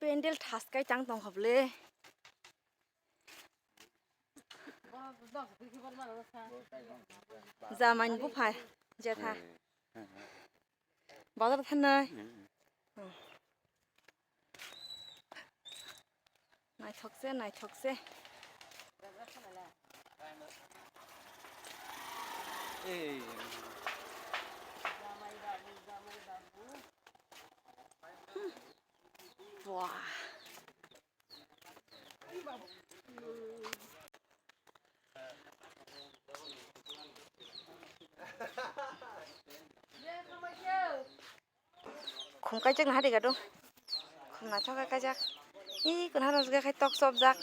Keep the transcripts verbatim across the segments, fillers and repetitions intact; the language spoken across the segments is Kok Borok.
Pendel thas kai tang tong kha bwle. Jamani bupha jetha. Bazar thanai. Naithok se, naithok se. Buah. Khum kaijak na hari gado. Khum naithok khe kaijak. Ih, kun haro jagao khai tok chopjak.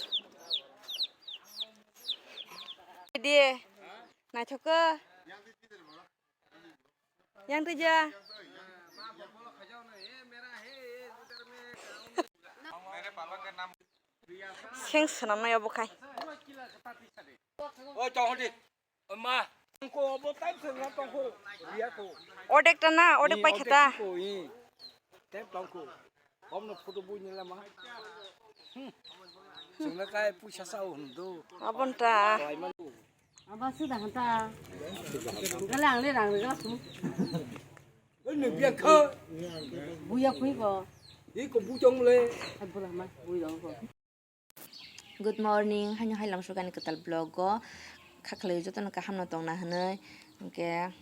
Di, naithok khe. Yang twi ja. Seng swnamnai obo khai. Oi, tong di. Ma. Odek ta na, odek pai khata. Tep tongkho. Bomno photo bui ni lama. Hmm. Chwngno kai puisa sao hwn do. Abon ta. Khlai mano. Aba suda hwn ta. Gala ang le rang rega thum. Oi, nung biang kha. Buya phui ko. Iko bu chong le. Hai bula ma, bui dong ko. Good morning, haino hai lamsok ani kwtal vlog o khaklai jotono kaham no tongna hwnwi. Hwnkhe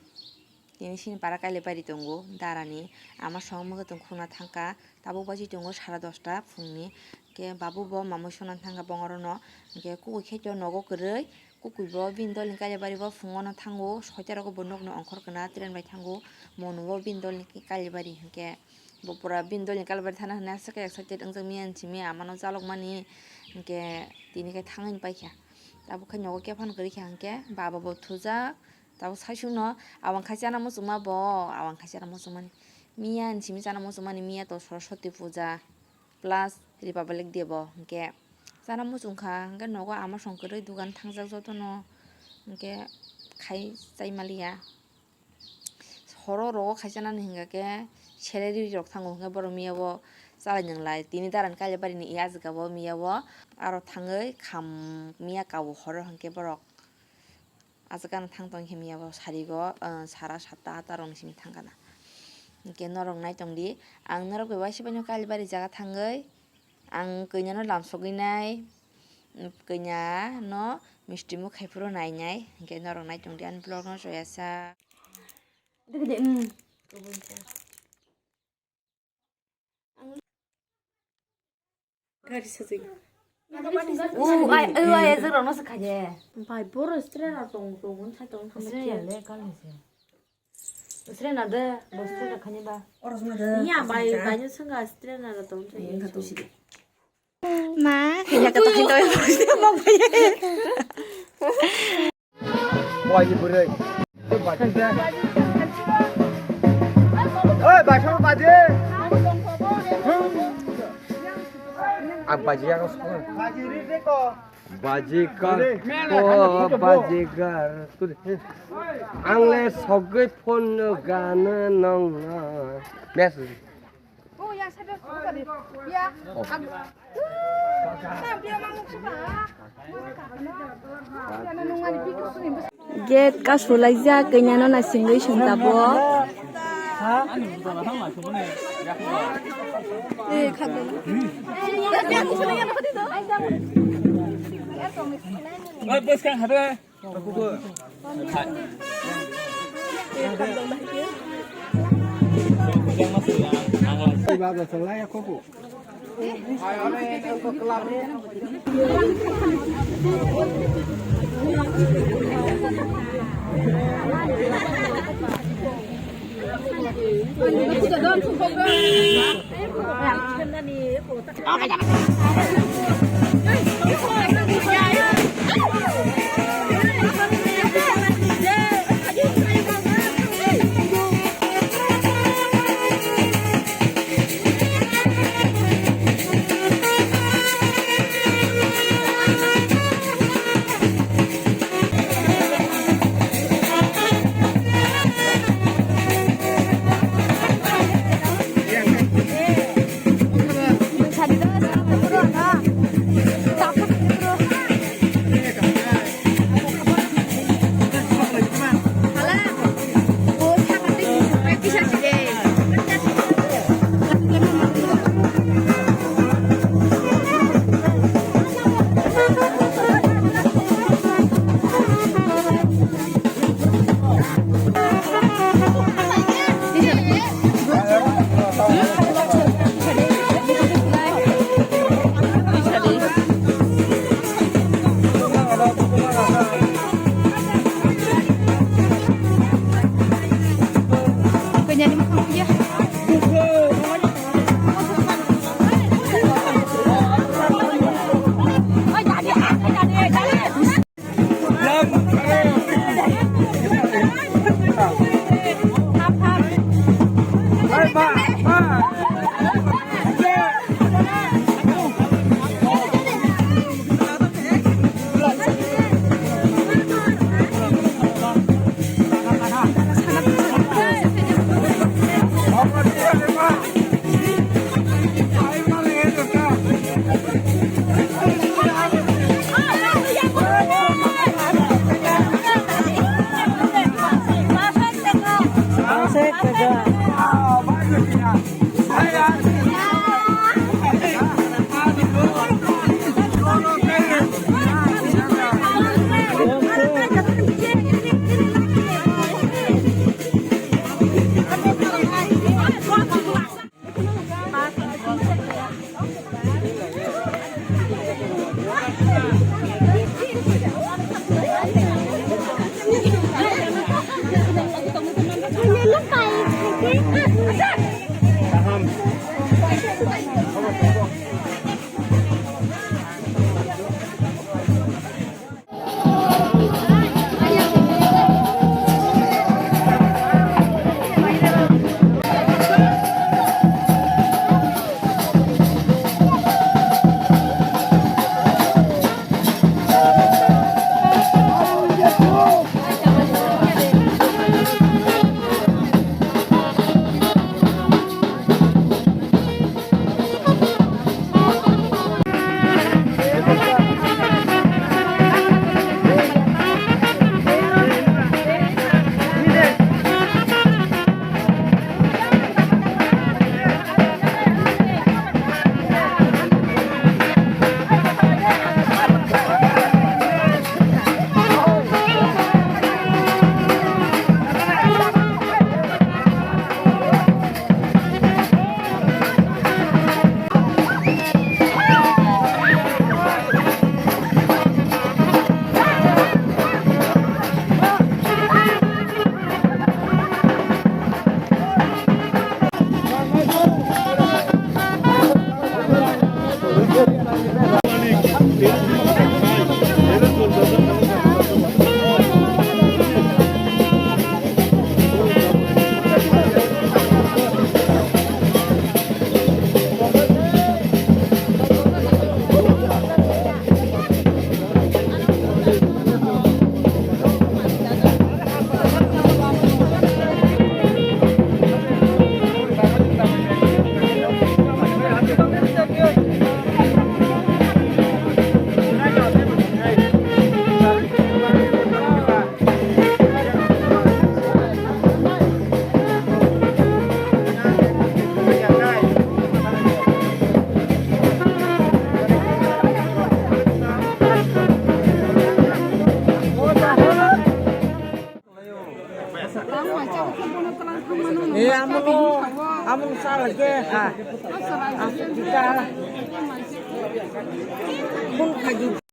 tini sini para Kailaibari tongo, darani ama song mwkhwtwng khuna thangkha, tabuk baji tongo sara dosta phungni. Hwnkhe babu bo mamui sona thangkha bongorono, hwnkhe kubui khe to nogo kwrwi. Kukui bo bini dol ni Kailaibari bo phungo no thango, soita rogo bo nog no ongkhor kana train bai thango, monu bo bini dol ni Kailaibari hwnkhe bo pura bini dol ni Kailaibari thana hwnwi aswk khe excited wngjak miya ni simi ama no chalok mani hwnkhe tini khe thangwi paikha. Tabuk khe nogo khe phano kwrwi kha hwnkhe baba bo thujak, tabuk saichung no abang khai chana muchungma bo, abang khai chana muchungmani miya ni simi chana muchungmani miya to Saraswati puja. Plus Republic Day bo hwnkhe chana muchung kha, hwnkhe nogo ama song kwrwi dugan thangjak jotono, hwnkhe khai chai maliya. Horo rogo khai chanani hwnkha khe salary rok thango, hwnkhe borok miya bo chalai nwnglai. Tini daran Kailaibari ni ya jaga o miya bo aro thangwi kham miya kabo horo hwnkhe borok. Aswk ano thang tong khe miya bo sarigo, ah, sara satta atta rok ni simi thang kana. Hwnkhe norok nai tong di, ang norok bai waisa bai no Kailaibari jaga thangwi ang kanya no lamsogwi nai, kanya no misti muk khai phuru nai nai, hwnkhe norok nai tong di ani vlog no joya sa. Gari sajak. U, ai, u, ai, ejek rokno se khaje. Bai, bo restaurant rok tong, tong, tong, tong, tong, Australia le kal ni se. Australia na de, bo Australia khani ba. Oro sung de. Iya, bai, bai, ni sung Australia na tong, tong. Iya, ka tu si de. Ma, kaya ka to, to, to, mong bai. Boy ni bwrwi. Oi, bathang baji. Ang baji ang song. Baji ri de ko. Baji kar ko, baji gar. Ang le sogwi phone no gana nong na. Message. Gate kasu laijak, kanya no naisingwi swngjabo. Oi, bwskang habe. Eh, amo, amo sa lagi. Ah. Ah, kita. Pun kaji.